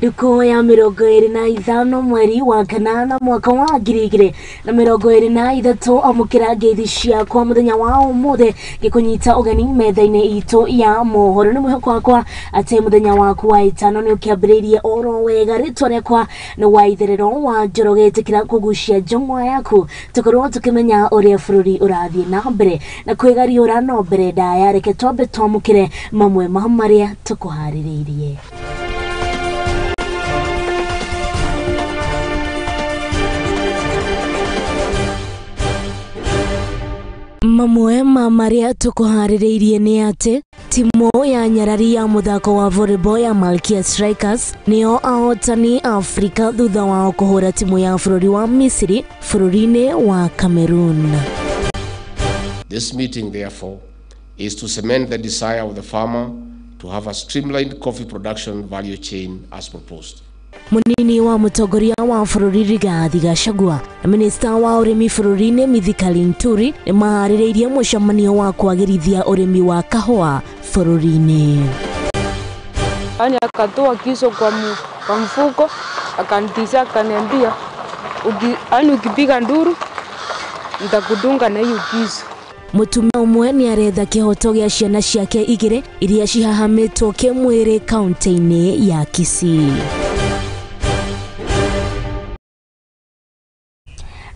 Nduko ya 25 mweri wa kanana mwaka wa 2023 amukira ngeithi ciakwa muthenya wa umuthi ngikunyita ugeni metha-ini itu ya mohoro. Ni mwihoko wakwa ati muthenya waku wa itano ni ukiambiririe oro wega. Ritwa riakwa ni wa Itherero wa Njoroge, itikira kugucia njong'wa yaku tukorwo tukimenya uria bururi urathie na mbere na kwigariura no mbere ndaya. Reke twambe twamukire mamwe ma maria tukuhaririirie. Mamwe ma maria tukuhaririirie ni ati timu ya nyarari ya muthako wa volleyball ya Malkia Strikers nio ahotani Afrika thutha wao kuhura timu ya bururi wa Misri bururi-ini wa Cameroon. This meeting therefore is to cement the desire of the farmer to have a streamlined coffee production value chain as proposed. Munini wa mutongoria wa bururi Rigathi Gachagua na minista wa urimi bururi-ini Mithika Linturi ni maharĩrĩirie mũcemanio wa kwagĩrithia ũrĩmi wa kahũa bururi-inĩ. Yani akatoa kisu kwa mfuko akanitishia, akaniambia yani ukipiga nduru nitakudunga na hiyo kisu. Mutumia umwe ni aretha kihoto gia ciana ciake igiri iria cihahamĩtwo kĩmwĩrĩ kaunti-inĩ ya Kisii.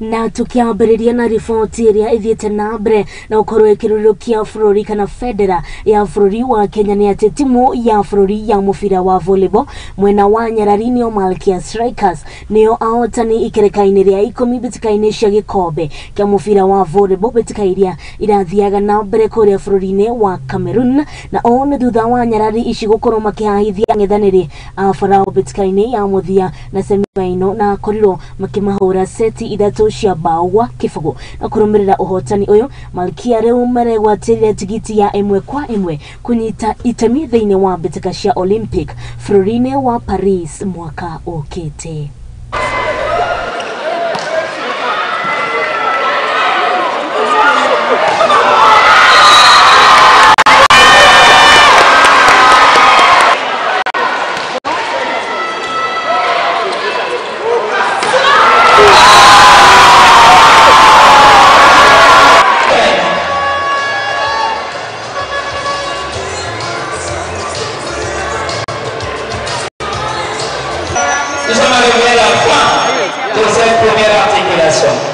Na tukiambĩrĩria na riboti ĩrĩa ĩthiĩte na mbere na ũkorwo ĩkĩrũrũkia bũrũri kana bendera ya bũrũri wa Kenya nĩ atĩ timu ya bũrũri ya mũbira wa volleyball mwena wa nyarari nĩo Malkia Strikers nĩo ahotani ikereka-inĩ rĩa 10 mbĩtĩka-inĩ cia gĩkombe kĩa mũbira wa volleyball mbĩtĩka iria irathiaga na mbere kũrĩa bũrũri-inĩ wa Cameroon, na ũũ nĩ thutha wa nyarari ici gũkorwo makĩhahithia ang'ethanĩri a Farao mbĩtĩka-inĩ ya mũthia na semifinal na korirwo makĩmahũra seti 3 cia bao gwa kĩbũgũ. Na kũrũmĩrĩra ũhotani ũyũ, Malkia rĩu maregwatĩrĩra tigiti ya 1-1 kũnyita itemi thĩinĩ wa mbĩtĩka cia Olympic bũrũri-inĩ wa Paris mwaka ũkĩte.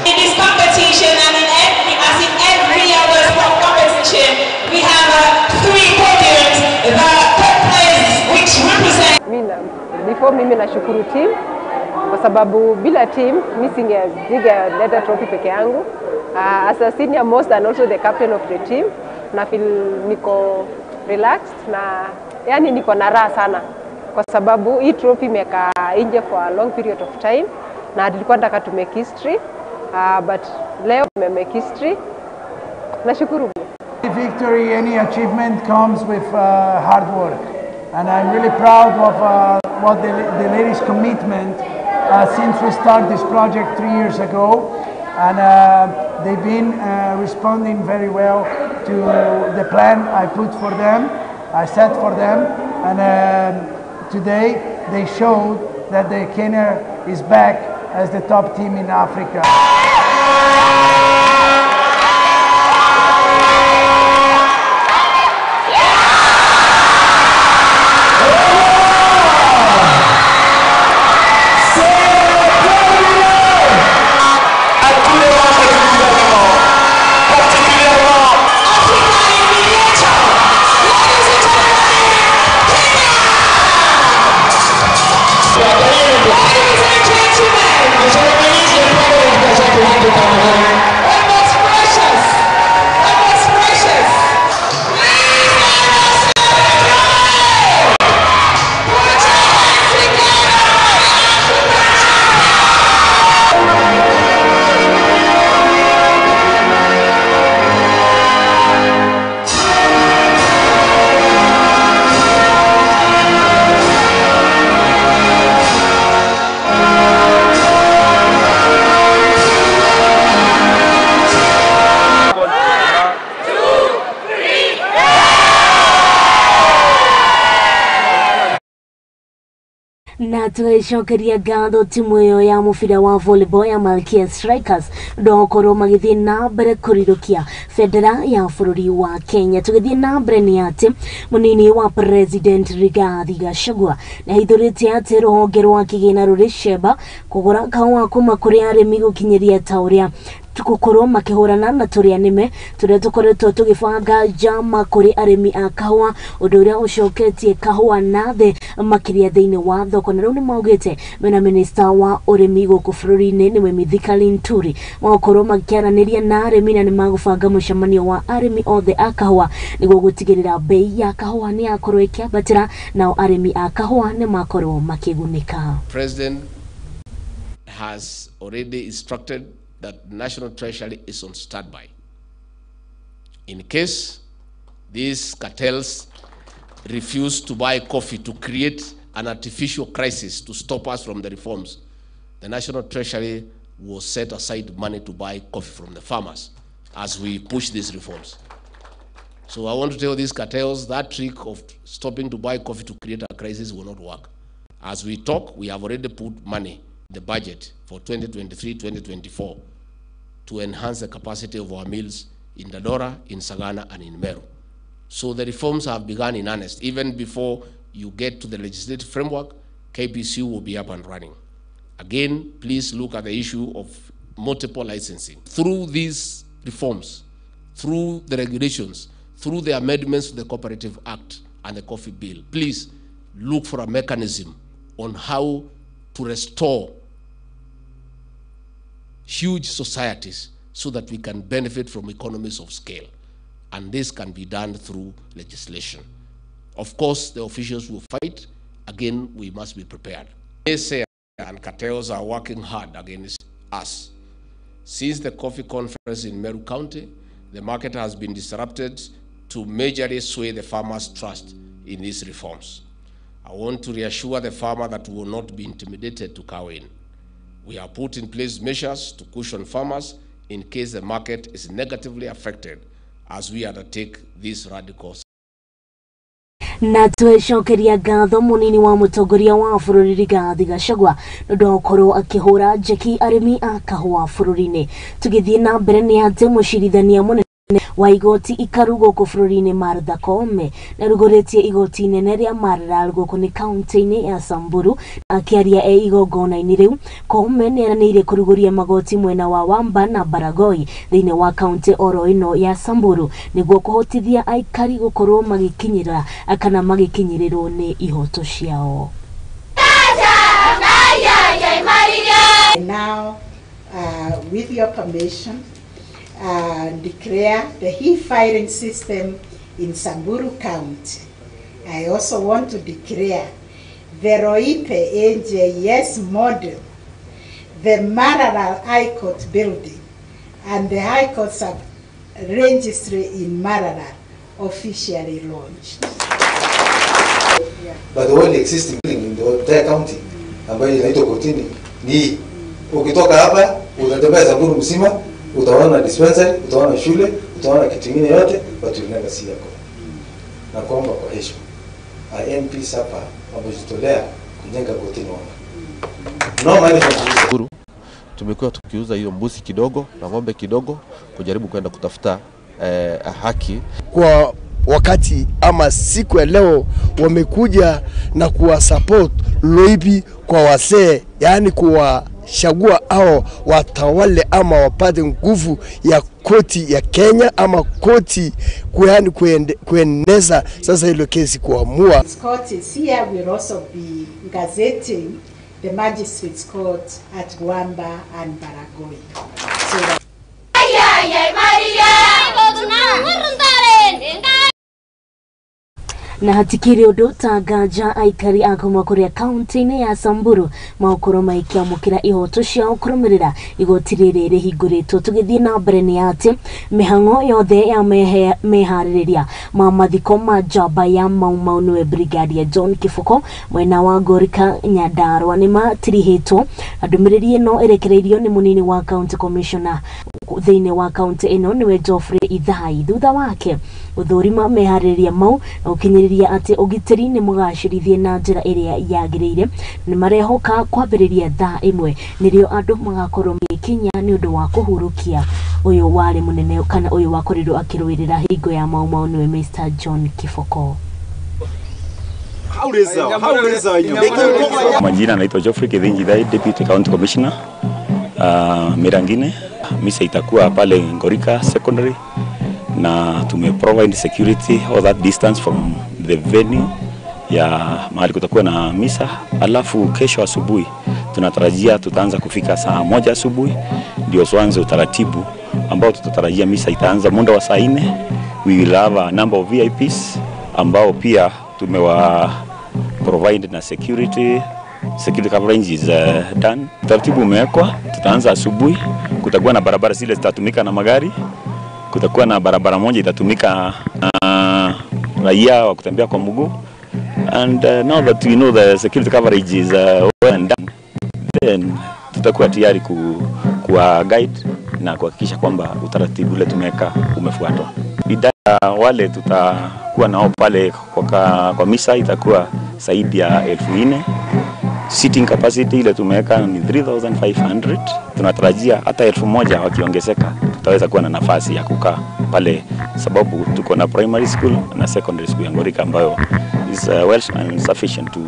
In this competition and in every other sport competition, we have 3 podiums. The third place which represents. Before mimi nashukuru team kwa sababu bila team mimi singeleta trophy peke yangu. As a senior most and also the captain of the team, na feel niko relaxed na yani niko na raha sana kwa sababu hii trophy imekaa nje for a long period of time na tulikuwa nataka to make history, but leo tume make history. Nashukuru. Victory, any achievement comes with hard work, and I'm really proud of what the ladies' commitment since we started this project 3 years ago, and they've been responding very well to the plan I put for them, I set for them, and today they showed that the Kenya is back as the top team in Africa. Ladies and gentlemen, Na tũgĩcokeria ngatho timu ĩyo ya mũbira wa volleyball ya Malkia Strikers ndokorwo magĩthiĩ na mbere kũrirũkia bendera ya bũrũri wa Kenya. Tũgĩthiĩ na mbere nĩ atĩ mũnini wa President Rigathi Gachagua nĩahithũrĩtie atĩ rũhonge rwa kĩgĩna rũrĩ cemba kũgũra kahũa kuma kũrĩ arĩmi gũkinyĩria ta ũrĩa gũkorwo makĩhũrana na tũrĩa nĩme tũrĩa tũkoretwo tũgĩbanga njama kũrĩ arĩmi a kahũa, ũndũ ũrĩa ũcoketie kahũa na thĩ makĩria thĩinĩ wa thoko. Na rĩu nĩ maugĩte mena minista wa ũrĩmi gũkũ bũrũri-inĩ nĩwe Mithika Linturi magakorwo makĩaranĩria na arĩmi na nĩ magũbanga mũcemanio wa arĩmi othe a kahũa nĩguo gũtigĩrĩra bei ya kahũa nĩ yakorwo ĩkĩambatĩra nao arĩmi a kahũa nĩ makorwo makĩgunĩka. President has already instructed that National Treasury is on standby in case these cartels refuse to buy coffee to create an artificial crisis to stop us from the reforms. The National Treasury will set aside money to buy coffee from the farmers as we push these reforms. So I want to tell these cartels that trick of stopping to buy coffee to create a crisis will not work. As we talk, we have already put money in the budget for 2023-2024 to enhance the capacity of our mills in Dandora, in Sagana, and in Meru. So the reforms have begun in earnest. Even before you get to the legislative framework, KPC will be up and running. Again, please look at the issue of multiple licensing. Through these reforms, through the regulations, through the amendments to the Cooperative Act and the Coffee Bill, please look for a mechanism on how to restore huge societies so that we can benefit from economies of scale. And this can be done through legislation. Of course, the officials will fight. Again, we must be prepared. Naysayers and cartels are working hard against us. Since the coffee conference in Meru County, the market has been disrupted to majorly sway the farmers' trust in these reforms. I want to reassure the farmer that we will not be intimidated to cow in. We have put in place measures to cushion farmers in case the market is negatively affected as we undertake these radical. Na twecokeria ngatho munini wa mutongoria wa bururi Rigathi Gachagua nĩ ũndũ wa gũkorwo akĩhũra njeki arĩmi a kahũa bũrũri-inĩ. Tũgĩthiĩ na mbere nĩ atĩ mũcirithania mũnene wa igoti ikaru gũkũ bũrũri-inĩ Martha Koome nĩarugũrĩtie igoti inene rĩa Maralal gũkũ nĩ kaunti-inĩ ya Samburu. Akĩaria e igongona-inĩ rĩu, Koome nĩeranĩire kũrugũria magoti mwena wa Wamba na Baragoi thĩinĩ wa kaunti oro ĩno ya Samburu nĩguo kũhotithia aikari gũkorwo magĩkinyĩra kana magĩkinyĩrĩrwo nĩ ihoto ciao. Now, with your permission, declare the e-filing system in Samburu County. I also want to declare the Roipe AJS model, the Maralal High Court building, and the High Court sub-registry in Maralal officially launched. But the only existing building in the entire county ambayo inaitwa kotini ni ukitoka hapa utatembea Samburu mzima, utaona dispensary, utaona shule, utaona kitu kingine yote, but you'll never see a court. Na kuomba kwa heshima, MPs hapa wamejitolea kujenga kotini wao. No money from Tumekuwa tukiuza hiyo mbuzi kidogo na ng'ombe kidogo kujaribu kwenda kutafuta haki. Kwa wakati ama siku ya leo wamekuja na kuwa support Loipi kwa wasee, yani kuwachagua au watawale ama wapate nguvu ya koti ya Kenya ama koti yani kueneza sasa hilo kesi kuamua. Court is here will also be gazetting the magistrates court at Wamba and Baragoi. So that na hatikiri undu ta nganja aikari a kuma kuria kaunti-inĩ ya Samburu magũkorwo magĩkĩamũkĩra ihoto ciao kũrũmĩrĩra igoti rĩrĩ rĩhingũrĩtwo. Tũgĩthiĩ na mbere nĩ atĩ mĩhang'o yothe ya meharĩrĩria ma mathiko ma njamba ya Mau Mau nĩwe Brigadier John Kĩboko mwena wa Ngorika Nyandarua nĩ matirihĩtwo. Ndũmĩrĩri ĩno ĩrekereirio nĩ mũnini wa county commissioner thĩinĩ wa kaunti ĩno nĩwe Geoffrey Ithai thutha wake Gũthũrima meharĩrĩria mau na gũkinyĩrĩria atĩ ũgitĩri nĩ mũgacĩrithie na njĩra ĩrĩa yagĩrĩire. Nĩ marehoka kwambĩrĩria thaa 1 nĩrĩo andũ magakorwo magĩkinya nĩ ũndũ wa kũhurũkia ũyũ warĩ mũnene kana ũyũ wakorirwo akĩrũĩrĩra hingo ya Mau Mau nĩwe Mr John Kiboko. Majina naitwa Geoffrey Kithinji Thai, Deputy County Commissioner Mirangine. Misa itakuwa pale Ngorika Secondary na tume provide security all that distance from the venue ya mahali kutakuwa na misa. Alafu kesho asubuhi tunatarajia tutaanza kufika saa 1 asubuhi ndio tuanze utaratibu ambao tutatarajia misa itaanza muda wa saa 4. We will have a number of VIPs ambao pia tumewa provide na security coverage is done. Utaratibu umewekwa, tutaanza asubuhi, kutakuwa na barabara zile zitatumika na magari, kutakuwa na barabara moja itatumika na raia wa kutembea kwa mguu. And now that we know the security coverage is well done, then tutakuwa tayari kuwa guide na kuhakikisha kwamba utaratibu ule tumeweka umefuatwa. Idadi wale tutakuwa nao pale kwa misa itakuwa zaidi ya 4,000. Seating capacity ile tumeweka ni 3,500. Tunatarajia hata 1,000 wakiongezeka tutaweza kuwa na nafasi ya kukaa pale, sababu tuko na primary school na secondary school ya Ngorika ambayo is well and sufficient to.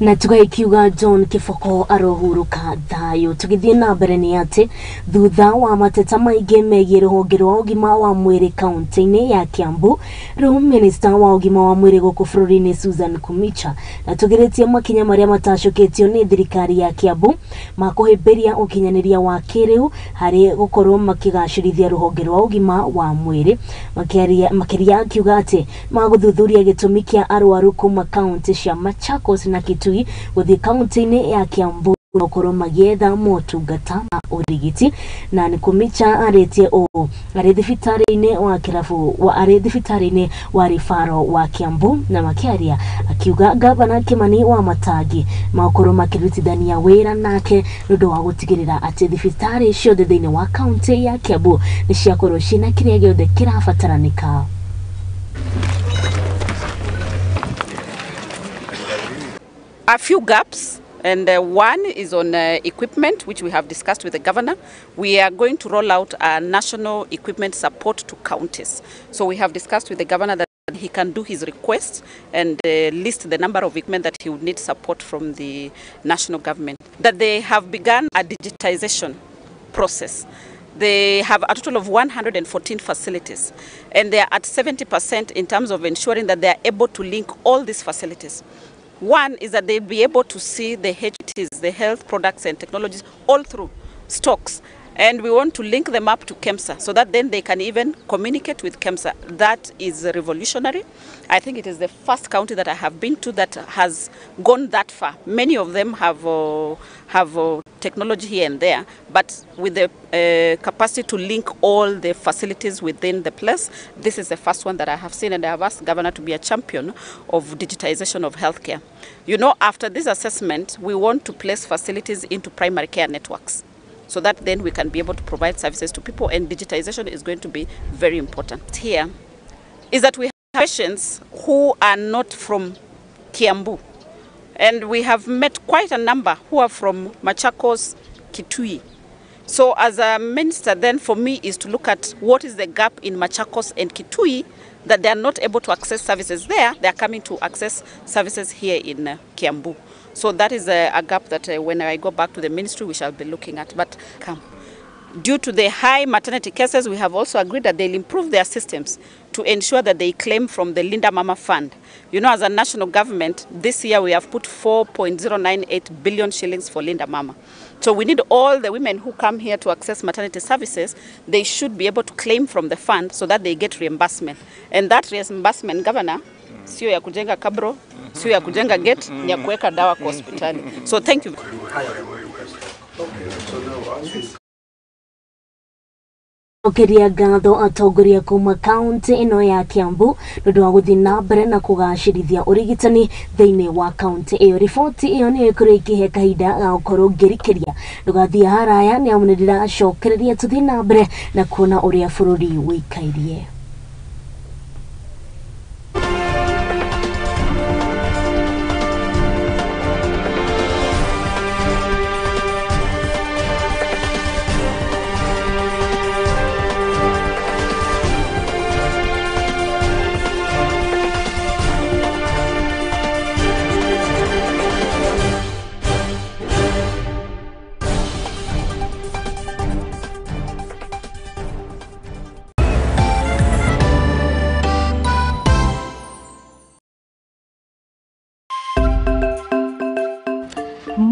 Na tugaikiuga John Kiboko arohuruka thayo. Tugithie na mbere ni ati thutha wa mateta maingi megie ruhonge rwa ũgima wa mwĩrĩ kaunti-inĩ ya Kiambu, riu minista wa ũgima wa mwĩrĩ gũkũ bũrũri-inĩ Susan Kumicha na tugiritie makinya marĩa matacũkĩtio nĩ thirikari ya Kiambu ma kũhĩmbĩria ũkinyanĩria wa kĩrĩu harĩ gũkorwo makĩgacĩrithia rũhonge rwa ũgima wa mwĩrĩ. Makĩria akiuga atĩ magũthuthuria gĩtũmi kĩa arwaru kuma kaunti cia Machakos na Kitui gũthiĩ kaunti-inĩ ya Kiambu gũkorwo magĩetha motungata ma ũrigiti. Na nĩ Kumicha arĩtie ũũ arĩ thibitarĩ-inĩ wa kĩrabu wa arĩ thibitarĩ-inĩ wa Rifaro wa Kiambu, na makĩaria akiuga gavana Kimani wa Matangi makorwo makĩrutithania wĩra nake nĩ ũndũ wa gũtigĩrĩra atĩ thibitarĩ ciothe thĩinĩ wa kaunti ya Kiambu nĩ ciakorwo ciĩna kĩrĩa gĩothe kĩrabataranĩka. A few gaps, and one is on equipment, which we have discussed with the governor. We are going to roll out a national equipment support to counties. So we have discussed with the governor that he can do his request and list the number of equipment that he would need support from the national government. That they have begun a digitization process. They have a total of 114 facilities, and they are at 70% in terms of ensuring that they are able to link all these facilities. One is that they'll be able to see the HTs, the health products and technologies, all through stocks. And we want to link them up to KEMSA so that then they can even communicate with KEMSA. That is revolutionary. I think it is the first county that I have been to that has gone that far. Many of them have technology here and there, but with the capacity to link all the facilities within the place, this is the first one that I have seen, and I have asked the governor to be a champion of digitization of healthcare. You know, after this assessment, we want to place facilities into primary care networks, so that then we can be able to provide services to people, and digitization is going to be very important. Here is that we have patients who are not from Kiambu, and we have met quite a number who are from Machakos, Kitui. So as a minister then for me is to look at what is the gap in Machakos and Kitui that they are not able to access services there, they are coming to access services here in Kiambu. So that is a gap that when I go back to the ministry we shall be looking at. But come. Due to the high maternity cases, we have also agreed that they'll improve their systems to ensure that they claim from the Linda Mama Fund. You know, as a national government, this year we have put 4.098 billion shillings for Linda Mama. So we need all the women who come here to access maternity services, they should be able to claim from the fund so that they get reimbursement. And that reimbursement, Governor, sio ya kujenga kabro, sio ya kujenga gate, ni ya kuweka dawa kwa hospitali. So thank you. Okeria ngatho atongoria kuma kaunti ĩno ya Kiambu nĩ ũndũ wa gũthiĩ na mbere na kũgacĩrithia ũrigitani thĩinĩ wa kaunti ĩyo. Riboti ĩyo nĩyo ĩkorwo ĩkĩhe kahinda ga gũkorwo ngĩrikĩria. Ndũgathiĩ haraya nĩ amu nĩ ndĩracokereria tũthiĩ na mbere na kuona ũrĩa bũrũri wĩikairie.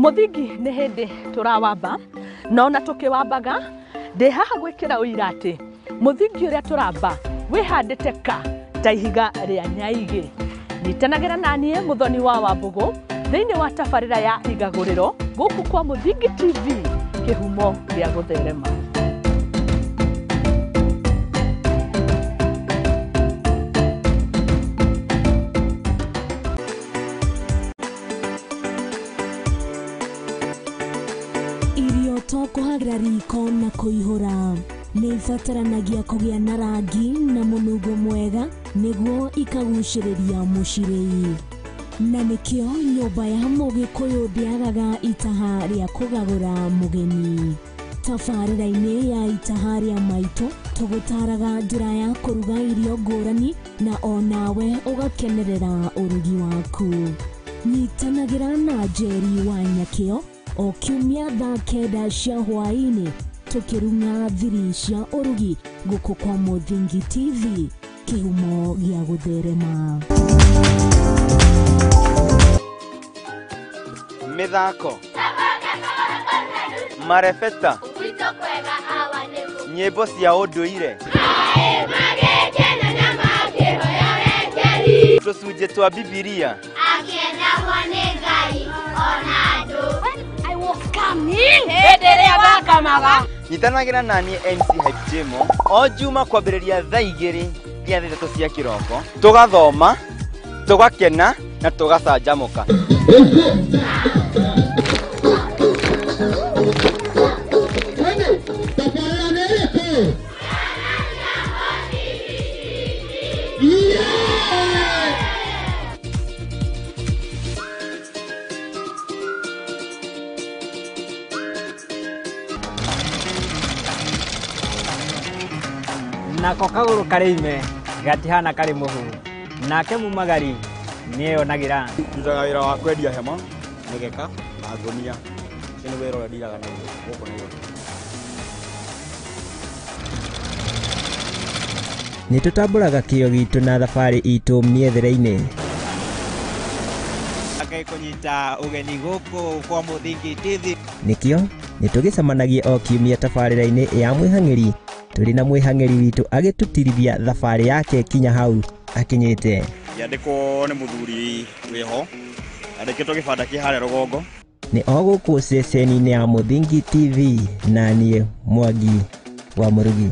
Muthingi nĩ hĩndĩ tũrawamba na ona tũkĩwambaga ndĩ haha gwĩkĩra ũira atĩ mũthingi ũrĩa tũramba wĩhandĩte ka ta ihiga rĩa nyaigĩ. Nyitanagĩra naniĩ Mũthoni wa Wambũgũ thĩinĩ wa tabarĩra ya Igagũrĩro gũkũ kwa Mũthingi TV, kĩhumo gĩa gũtherema. To kũhagĩra riko na kũihũra nĩ ibataranagia kũgĩa na rangi na mũnungo mwega nĩguo ikagucĩrĩria mũcirĩi, na nĩkĩo nyũmba ya Mũgĩkũyũ ndĩagaga itaha rĩa kũgagũra mũgeni. Tabarĩra-inĩ ya Itaha rĩa Maitũ tũgũtaraga njĩra ya kũruga irio ngũrani na onawe ũgakenerera ũrugi waku. Nyitanagĩra na Njeri wa Nyakĩo o kiumia thaa 9 cia hwaĩ-inĩ tũkĩrung'a thiri cia ũrugi gũkũ kwa Mũthingi TV, kĩhumo gĩa gũtherema. Mĩthako, marebeta, nyĩmbo cia ũndũire, tũcunjĩ twa Bibilia. Nyitanagĩra naniĩ MC Hype Jemo o Juma kwambĩrĩria thaa 2 nginya thaa 3 cia kĩroko, tũgathoma, tũgakena na tũgacanjamũka. Nako kagũrũ karĩ ime gatihana karĩ mũhu, nake mumagari nĩeyonagĩra. Ndutaga wĩra wa kwendia hema, mĩgeka na ngũnia. Ũcio nĩ wĩra ũrĩa ndiraga naguo gũkũ Nairobi. Nĩ tũtambũraga kĩo gitũ na thabarĩ itũ mĩethere-inĩ. Kũnyita ũgeni gũkũ kwa Mũthingi TV. Nĩkĩo nĩ tũgĩcemanagia o kiumia tabarĩra-inĩ ya Mwĩhang'ĩri tũrĩ na mwĩhang'ĩri witũ agĩtũtirithia thabarĩ yake kinya hau akinyĩte. Yandĩkwo nĩ mũthuri wĩho, yandĩkĩtwo gĩbanda kĩ harĩa rũgongo. Nĩ o gũkũ ceceni-inĩ ya Mũthingi TV na niĩ Mwangi wa Mũrugi.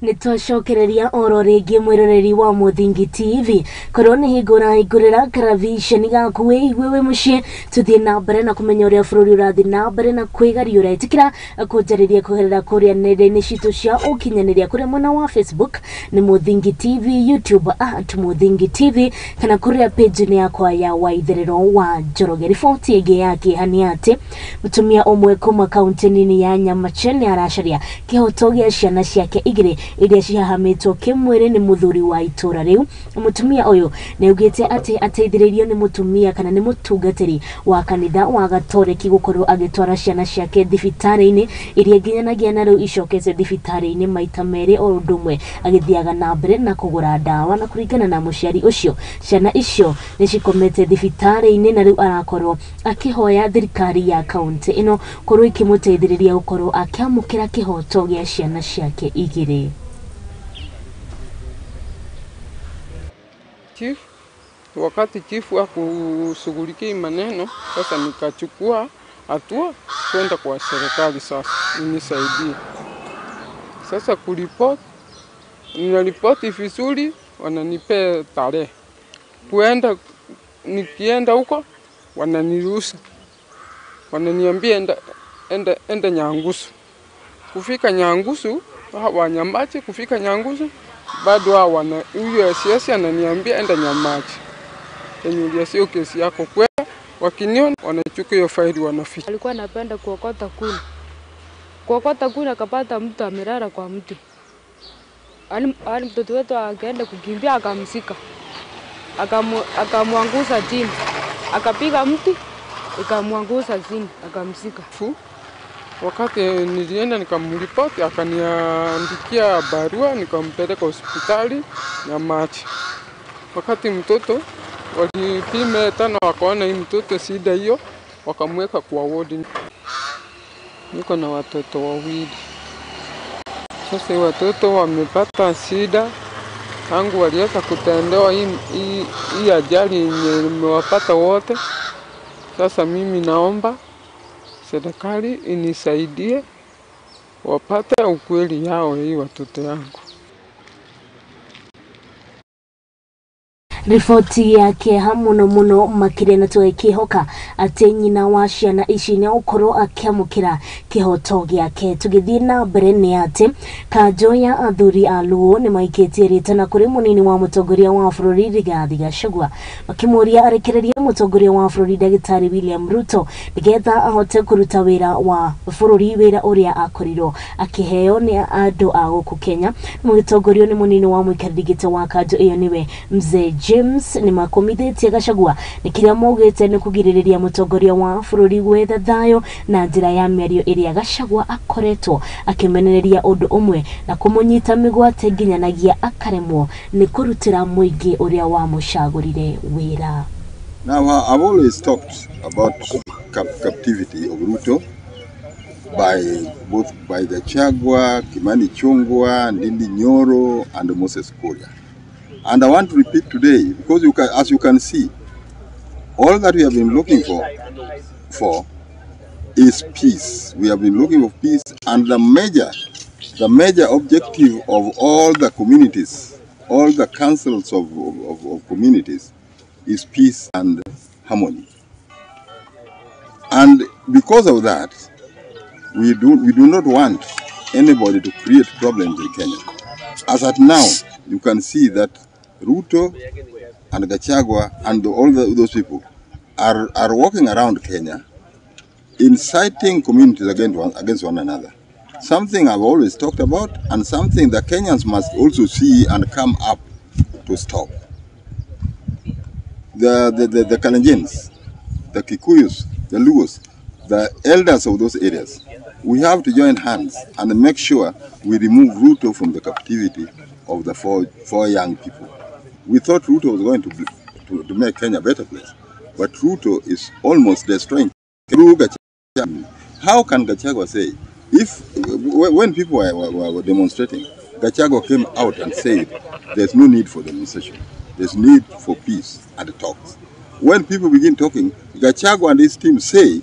Nitwacokereria oro rĩngĩ mwĩroreri wa Mũthingi TV korwo nĩ hingo ũrahingũrĩra karaviceni gaku wĩigue wĩ mũciĩ tũthiĩ na mbere na kũmenya ũrĩa bũrũri ũrathiĩ na mbere na kwĩgariũra. Ĩtĩkĩra kũnjarĩria kũgerera kũrĩa nenda-inĩ citũ cia ũkinyanĩria kũrĩa mwena wa Facebook nĩ Mũthingi TV, YouTube at Mũthingi TV, kana kũrĩa page-inĩ yakwa ya Waitherero wa Njoroge. Riboti ĩngĩ ya kĩeha nĩ atĩ mũtumia ũmwe kuma kaunti nini ya Nyamache nĩ aracaria kĩhoto gĩa ciana ciake igĩrĩ iria cihahamĩtwo kĩmwĩrĩ nĩ mũthuri wa itũra rĩu. Mũtumia ũyũ nĩ augĩte atĩ ateithĩrĩirio nĩ mũtumia kana nĩ mũtungatĩri wa kanitha wa Gatoreki gũkorwo agĩtwara ciana ciake thibitarĩ-inĩ iria nginyanagia na rĩu icokete thibitarĩ-inĩ maita merĩ o ũndũ ũmwe agĩthiaga na mbere na kũgũra ndawa. Na kũringana na mũciari ũcio, ciana icio nĩ cikomete thibitarĩ-inĩ na rĩu arakorwo akĩhoya thirikari ya kaunti ĩno korwo ĩkĩmũteithĩrĩria gũkorwo akĩamũkĩra kĩhoto gĩa ciana ciake igĩrĩ. Chief, wakati chifu hakushughulikia maneno, sasa nikachukua hatua kwenda kwa serikali sasa inisaidie. Sasa kuripoti, ninaripoti vizuri, wananipea tarehe. Kuenda, nikienda huko wananiruhusu. Wananiambia enda Nyangusu. Kufika Nyangusu, Wanyamache, kufika Nyangusu bado hawa huyo siasa ananiambia enda Nyamache. Yenye sio kesi yako kwa wakiniona wanachukua hiyo faili wanaficha. Alikuwa anapenda kuokota kuni. Kuokota kuni akapata mtu amelala kwa mti. Ali mtoto wetu akaenda kukimbia akamsika. Akamwangusa chini. Akapiga mti ikamwangusa chini akamsika. Wakati nilienda nikamripoti akaniandikia barua nikampeleka hospitali Nyamache. Wakati mtoto walipime tena wakaona hii mtoto shida hiyo wakamweka kwa wodi. Niko na watoto wawili. Sasa watoto wamepata shida tangu walianza kutendewa hii ajali yenye imewapata wote. Sasa mimi naomba serikali inisaidie wapate ukweli yao hii watoto yangu. Riboti ya kĩeha mũno mũno makĩria na tũgĩkĩhoka atĩ nyina wa ciana ici nĩ ũkorwo akĩamũkĩra kĩhoto gĩake. Tũgĩthiĩ na mbere nĩ atĩ kanjũ ya athuri a Luo nĩ maikĩtie rĩtana kũrĩ mũnini wa mũtongoria wa bũrũri Rigathi Gachagua makĩmũria arekererie mũtongoria wa bũrũri Ndagĩtarĩ William Ruto nĩgetha ahote kũruta wĩra wa bũrũri, wĩra ũrĩa akorirwo akĩheo nĩ andũ a gũkũ Kenya. Mũgĩtongorio nĩ mũnini wa mũikarĩri gĩtĩ wa kanjũ ĩyo nĩwe Mzee James nĩ makomithĩtie Gachagua nĩ kĩrĩa maugĩte nĩ kũgirĩrĩria mũtongoria wa bũrũri gwetha thayũ na njĩra ya mĩario ĩrĩa Gachagua akoretwo akĩmenereria ũndũ ũmwe na kũmũnyita mĩgwate nginyanagia akaremwo nĩ kũrutĩra mũingĩ ũrĩa wamũcagũrire wĩra. Now, I've always talked about captivity of Ruto by both by Gachagua, Kimani Ichung'wah, Ndindi Nyoro, and Moses Kuria. And I want to repeat today, because you can, as you can see, all that we have been looking for is peace. We have been looking for peace, and the major objective of all the communities, all the councils of communities, is peace and harmony. And because of that, we do not want anybody to create problems in Kenya. As at now, you can see that Ruto and Gachagua and all those people are walking around Kenya inciting communities against one another. Something I've always talked about, and something that Kenyans must also see and come up to stop. The Kalenjins, the Kikuyus, the Luos, the elders of those areas, we have to join hands and make sure we remove Ruto from the captivity of the four young people. We thought Ruto was going to make Kenya a better place, but Ruto is almost destroying. How can Gachagua say, when people were demonstrating, Gachagua came out and said, there's no need for demonstration, there's need for peace and talks. When people begin talking, Gachagua and his team say,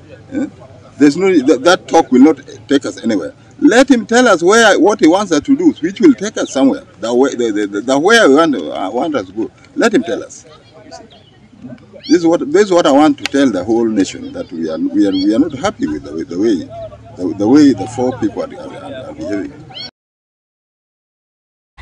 there's no, that talk will not take us anywhere. Let him tell us where what he wants us to do, which will take us somewhere. The way, the way we want us to go. Let him tell us. This is what I want to tell the whole nation, that we are not happy with the way the four people are behaving.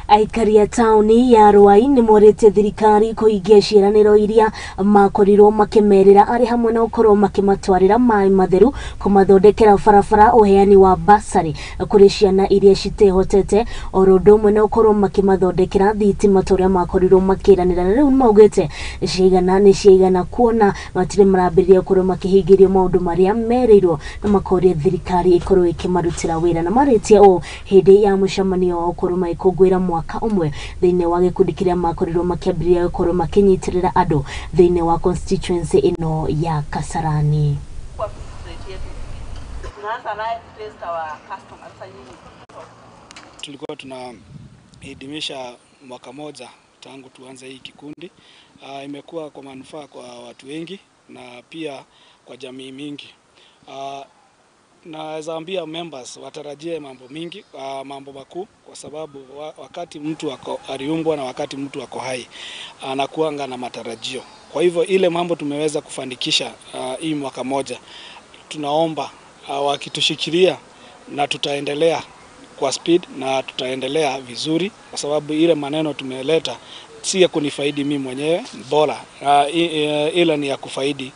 Aikari a tauni ya Ruai nĩ morĩtie thirikari kũhingia ciĩranĩro iria makorirwo makĩmerĩra arĩ hamwe na gũkorwo makĩmatwarĩra maĩ matheru, kũmathondekera barabara, ũheani wa basarĩ kũrĩ ciana iria citehotete, oro ũndũ ũmwe na gũkorwo makĩmathondekera thitima ta ũrĩa makorirwo makĩranĩra. Na rĩu nĩmaugĩte ciigana nĩ ciigana kuona matirĩ marambĩrĩria gũkorwo makĩhingĩrio maũndũ marĩa merĩirwo na makoria thirikari ĩkorwo ĩkĩmarutĩra wĩra. Na marĩtie ũũ hĩndĩ ya mũcemanio wa gũkorwo magĩkũngũĩra mwaka ũmwe thĩinĩ wa gĩkundi kĩrĩa makorirwo makĩambĩrĩria gũkorwo makĩnyitĩrĩra andũ thĩinĩ wa constituency ĩno ya Kasarani. Tulikuwa tunaidhimisha mwaka moja tangu tuanze hii kikundi. Imekuwa kwa manufaa kwa watu wengi na pia kwa jamii mingi. Naweza ambia members watarajie mambo mingi, mambo makuu, kwa sababu wakati mtu ako aliumbwa na wakati mtu ako hai anakuanga na matarajio. Kwa hivyo ile mambo tumeweza kufanikisha hii mwaka moja, tunaomba wakitushikilia na tutaendelea kwa speed na tutaendelea vizuri, kwa sababu ile maneno tumeleta si ya kunifaidi mimi mwenyewe bora, ila ni ya kufaidi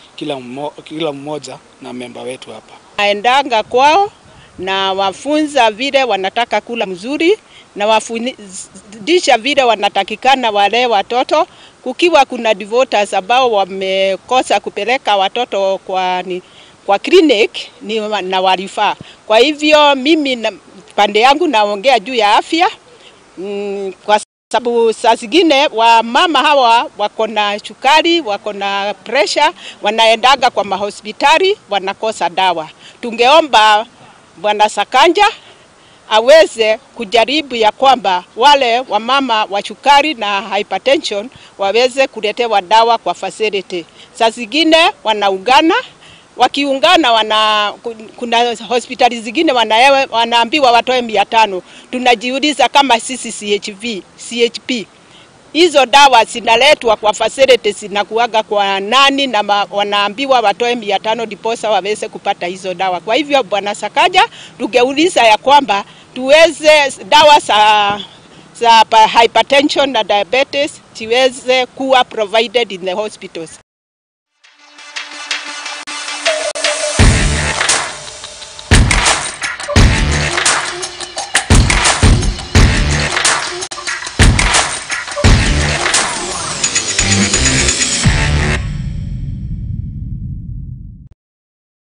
kila mmoja na memba wetu hapa. Naendanga kwao na wafunza vile wanataka kula mzuri na wafundisha vile wanatakikana wale watoto. Kukiwa kuna devotees ambao wamekosa kupeleka watoto kwa clinic ni na walifaa. Kwa hivyo mimi pande yangu naongea juu ya afya, kwa sababu saa zingine wamama hawa wako na sukari, wako na pressure, wanaendaga kwa mahospitali wanakosa dawa. Tungeomba Bwana Sakanja aweze kujaribu ya kwamba wale wamama wa sukari na hypertension waweze kuletewa dawa kwa facility. Saa zingine wanaungana, wakiungana kuna hospitali zingine wanaambiwa watoe 500. Tunajiuliza kama sisi CHP hizo dawa zinaletwa kwa facilities zinakuaga kwa nani, na wanaambiwa watoe 500 ndiposa waweze kupata hizo dawa. Kwa hivyo Bwana Sakaja tungeuliza ya kwamba tuweze dawa za hypertension na diabetes ziweze kuwa provided in the hospitals.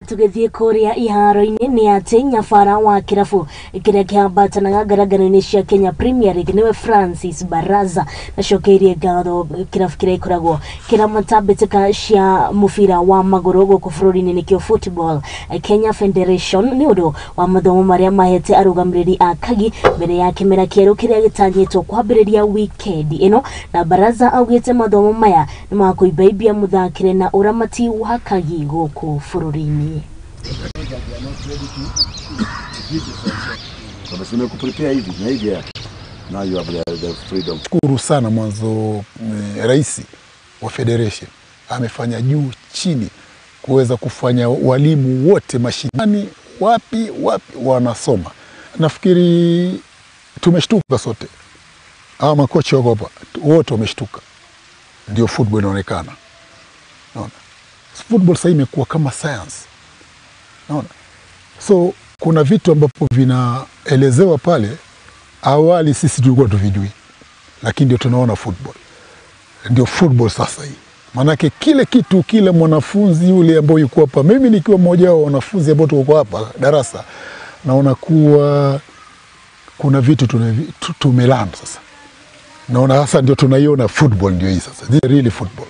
Tugithie kuria iharo-inĩ nĩ atĩ nyabara wa kĩrabu kĩrĩa kĩambatanaga ngarangano-inĩ cia Kenya Premier League nĩwe Francis Baraza acokeirie ngatho kĩrabu kĩrĩa gĩkoragwo kĩramata mbĩtĩka cia mũbira wa magũrũ gũkũ bũrũri-inĩ nĩkĩo Football Kenya Federation nĩ ũndũ wa mathomo marĩa mahete arũgamĩrĩri a Kagi mbere ya kĩmera kĩerũ kĩrĩa gĩtanyĩtwo kwambĩrĩria wikendi ĩno. Na Baraza augĩte mathomo maya nĩ makũimbaimbia mũthakĩre na ũramati wa Kagi gũkũ bũrũri-inĩ. Shukuru sana mwanzo rais wa federation amefanya juu chini kuweza kufanya walimu wote mashinani wapi wapi wanasoma. Nafikiri tumeshtuka sote. Hawa makocha wako hapa wote wameshtuka. Ndio football inaonekana. Naona. Football sasa imekuwa kama science. Naona. So kuna vitu ambapo vinaelezewa pale awali sisi tulikuwa tuvijui, lakini ndio tunaona football. Ndio football sasa hii. Manake kile kitu kile mwanafunzi yule ambaye yuko hapa, mimi nikiwa mmoja wa wanafunzi ambao tuko hapa darasa, naona kuwa kuna vitu tumelearn sasa. Naona sasa ndio tunaiona football ndio hii sasa. This is really football.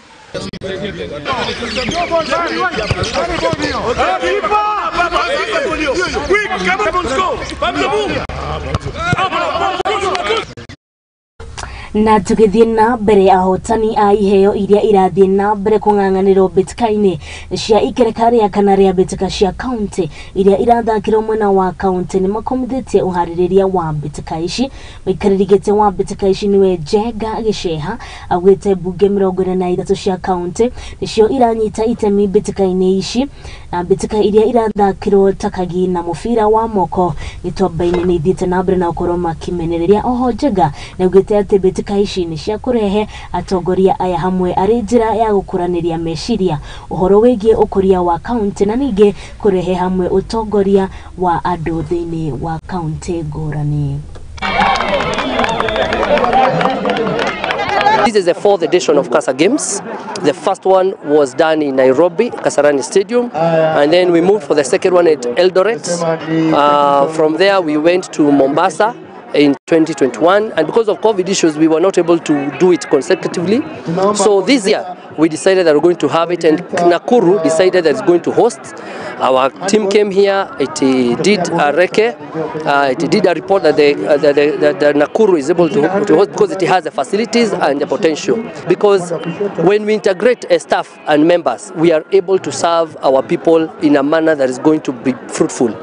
Na tũgĩthiĩ na mbere, ahotani a iheo iria irathiĩ na mbere kũng'ang'anĩrwo mbĩtĩka-inĩ cia ikereka rĩa kana rĩa mbĩtĩka cia kaunti iria irathakĩrwo mwena wa kaunti nĩ makomithĩtie ũharĩrĩria wa mbĩtĩka ici. Mũikarĩri gĩtĩ wa mbĩtĩka ici nĩwe Njenga Gĩceha augĩte mbunge 43 cia kaunti nĩcio iranyita itemi mbĩtĩka-inĩ ici, na mbĩtĩka iria irathakĩrwo takagi na mũbira wa moko gĩtuamba-inĩ nĩ ithiĩte na mbere na gũkorwo makĩmenereria. Oho Njenga nĩaugĩte atĩ mbĩtĩka ici nĩ cia kũrehe atongoria aya hamwe arĩ njĩra ya gũkũranĩria meciria ũhoro wĩgiĩ ũkũria wa kaunti na ningĩ kũrehe hamwe ũtongoria wa andũ thĩinĩ wa kaunti ngũrani. This is the fourth edition of Kasa Games. The first one was done in Nairobi, Kasarani Stadium, and then we moved for the second one at Eldoret. From there we went to Mombasa in 2021, and because of COVID issues we were not able to do it consecutively. So this year we decided that we're going to have it, and Nakuru decided that it's going to host. Our team came here, it did a reke, it did a report that the Nakuru is able to host because it has the facilities and the potential. Because when we integrate as staff and members, we are able to serve our people in a manner that is going to be fruitful.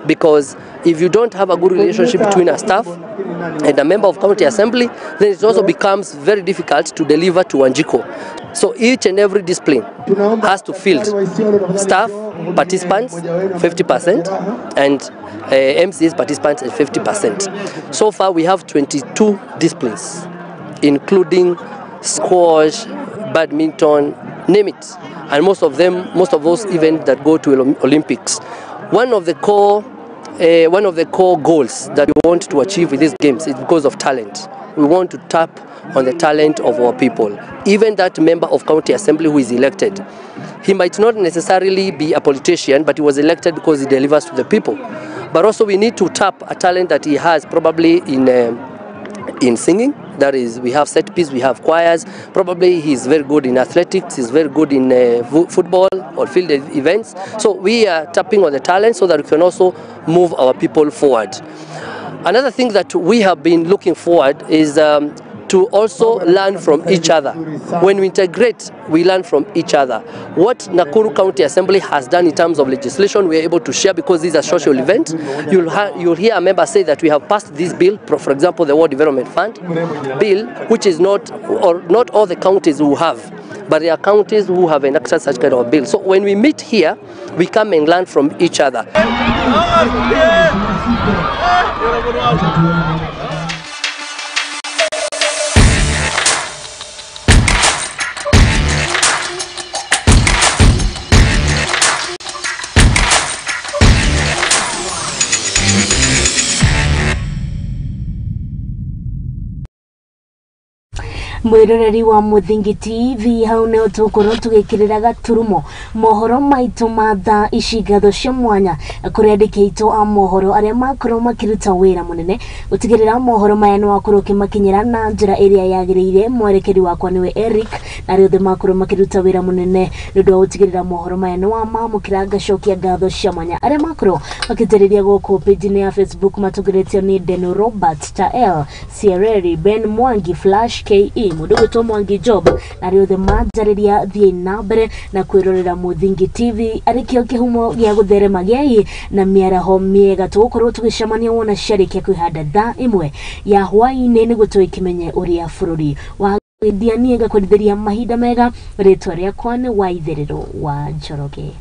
Because if you don't have a good relationship between a staff and a member of county assembly, then it also becomes very difficult to deliver to Wanjiko. So each and every discipline has to field staff participants 50% and MCs participants at 50%. So far we have 22 disciplines, including squash, badminton, name it. And most of them, most of those events that go to Olympics. One of the core goals that we want to achieve with these games is because of talent. We want to tap on the talent of our people. Even that member of county assembly who is elected, he might not necessarily be a politician, but he was elected because he delivers to the people. But also we need to tap a talent that he has probably in singing. That is, we have set piece, we have choirs. Probably he's very good in athletics, he's very good in football or field events. So we are tapping on the talent so that we can also move our people forward. Another thing that we have been looking forward is to also learn from each other. When we integrate, we learn from each other. What Nakuru County Assembly has done in terms of legislation, we are able to share because these are social events. You'll hear a member say that we have passed this bill, for example, the World Development Fund bill, which is not, or not all the counties who have, but there are counties who have enacted such kind of bill. So when we meet here, we come and learn from each other. Mwiroreri wa Muthingi TV, hau nĩho tũgũkorwo tũgĩkĩrĩra gaturumo mohoro maitũ ma thaa ici. Ngatho cia mwanya kũrĩ andĩki aitũ a mohoro arĩa makorwo makĩruta wĩra mũnene gũtigĩrĩra mohoro maya nĩ wakorwo ũkĩmakinyĩra na njĩra ĩrĩa yagĩrĩire. Mwerekeri wakwa nĩwe Eric, na arĩa othe makorwo makĩruta wĩra mũnene nĩ ũndũ wa gũtigĩrĩra mohoro maya nĩ wamamũkĩra. Ngacokia ngatho cia mwanya arĩa makorwo makĩtarĩria gũkũ page-inĩ ya Facebook matongoretio nĩ Deno Robert, Tael Siereri, Ben Mwangi, Flash KE, mundu gwitwo Mwangi Job, na arĩa othe manjarĩria thiĩ na mbere na kwĩrorera Muthingi TV arĩ kĩo kĩhumo gĩa gũtherema gĩai na mĩaraho mĩega. Tũgũkorwo tũgĩcemania wona ciarĩkia kwĩhanda thaa 1 ya hwaĩ-inĩ nĩguo tũgĩkĩmenye ũrĩa bũrũri wa gĩthia. Niĩ ngakwendithĩria mahinda mega. Rĩtwa rĩakwa nĩ Waitherero wa Njoroge.